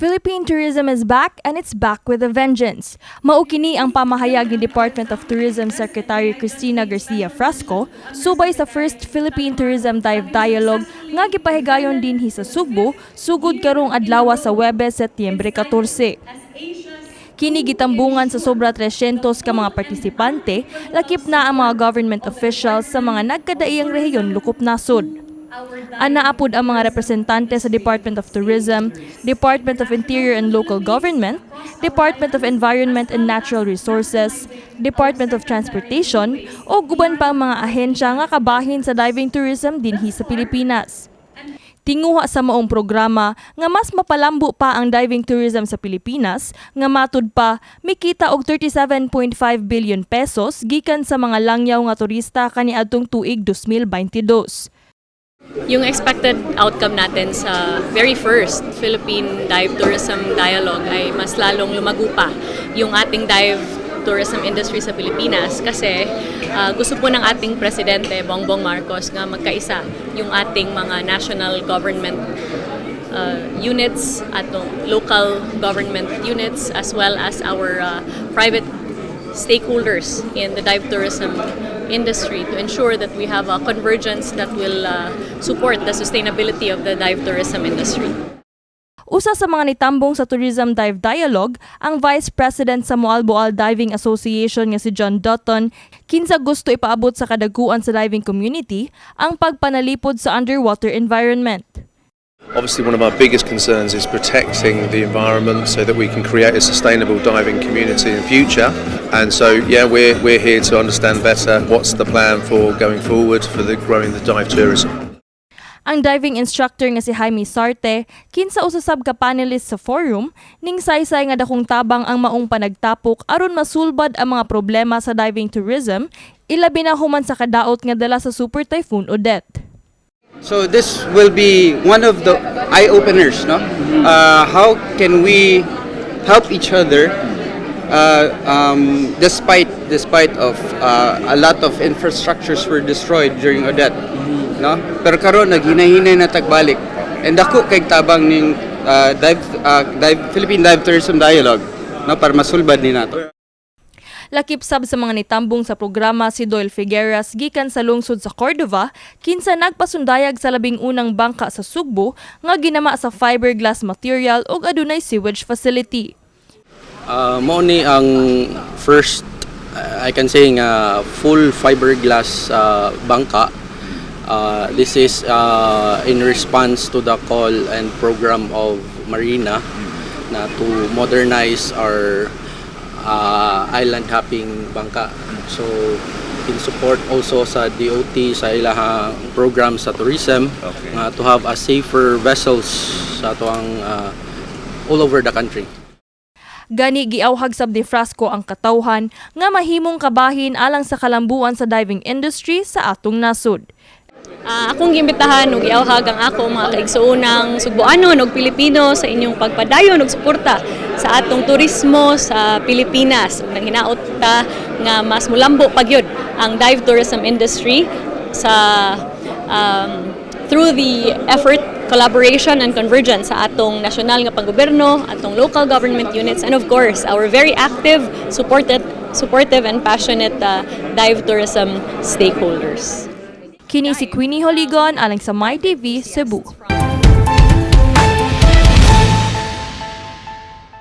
Philippine tourism is back and it's back with a vengeance. Mao kini ang pamahayag ni Department of Tourism Secretary Cristina Garcia Frasco subay sa first Philippine Tourism Dive Dialogue nga gipahigayon dinhi sa Sugbo sugod karong adlaw sa Huwebes, Setyembre 14. Kini gitambungan sa sobra 300 ka mga partisipante, lakip na ang mga government officials sa mga nagkadaiyang rehiyon lokop nasod. Anaa pod ang mga representante sa Department of Tourism, Department of Interior and Local Government, Department of Environment and Natural Resources, Department of Transportation, ug uban pa ang mga ahensya nga kabahin sa diving tourism dinhi sa Pilipinas. Tinguha sa maong programa nga mas mapalambo pa ang diving tourism sa Pilipinas nga matud pa mikita og 37.5 billion pesos gikan sa mga langyaw nga turista kaniadtong tuig 2022. Yung expected outcome natin sa very first Philippine Dive Tourism Dialogue ay mas lalong lumago pa yung ating dive tourism industry sa Pilipinas kasi gusto po ng ating presidente Bongbong Marcos nga magkaisa yung ating mga national government units, atong local government units, as well as our private stakeholders in the dive tourism industry to ensure that we have a convergence that will support the sustainability of the dive tourism industry. Usa sa mga nitambong sa Tourism Dive Dialogue, ang Vice President sa Moalboal Diving Association nga si John Dutton, kinsa gusto ipaabot sa kadaguan sa diving community ang pagpanalipod sa underwater environment. Obviously, one of our biggest concerns is protecting the environment so that we can create a sustainable diving community in the future. And so, yeah, we're here to understand better what's the plan for going forward for the growing the dive tourism. Ang diving instructor nga si Jaime Sarte, kinsa usa sab ka panelist sa forum, ning saysay nga dakong tabang ang maong panagtapok aron masulbad ang mga problema sa diving tourism, ilabi na human sa kadaot nga dala sa Super Typhoon Odette. So this will be one of the eye openers, no? How can we help each other despite of a lot of infrastructures were destroyed during Odette, no? Pero karon naghinay-hinay na tag balik. And dako kay tabang ning dive dive Philippine Dive Tourism Dialogue, no, para masulbad ni nato. Lakip sab sa mga nitambong sa programa si Doyle Figueras gikan sa lungsod sa Cordova, kinsa nagpasundayag sa labing unang bangka sa Sugbo nga ginama sa fiberglass material ug adunay sewage facility. Mao ni ang first, I can say nga full fiberglass bangka. This is in response to the call and program of Marina na to modernize our island hopping bangka. So in support also sa DOT sa ilahang program sa tourism nga to have a safer vessels sa atoang all over the country. Gani giawhag sab ni Frasco ang katawhan nga mahimong kabahin alang sa kalambuan sa diving industry sa atong nasod. Akong giimbitahan ug giawhag ang ako mga kaigsuonang Sugboanon ug Pilipino sa inyong pagpadayon ug suporta sa atong turismo sa Pilipinas. Ug nanginaot ta nga mas mulambo pa gyud ang dive tourism industry sa through the effort, collaboration and convergence sa atong nasyonal nga panggobyerno, atong local government units, and of course, our very active, supportive and passionate dive tourism stakeholders. Kini si Queenie Holigon alang sa MyTV Cebu.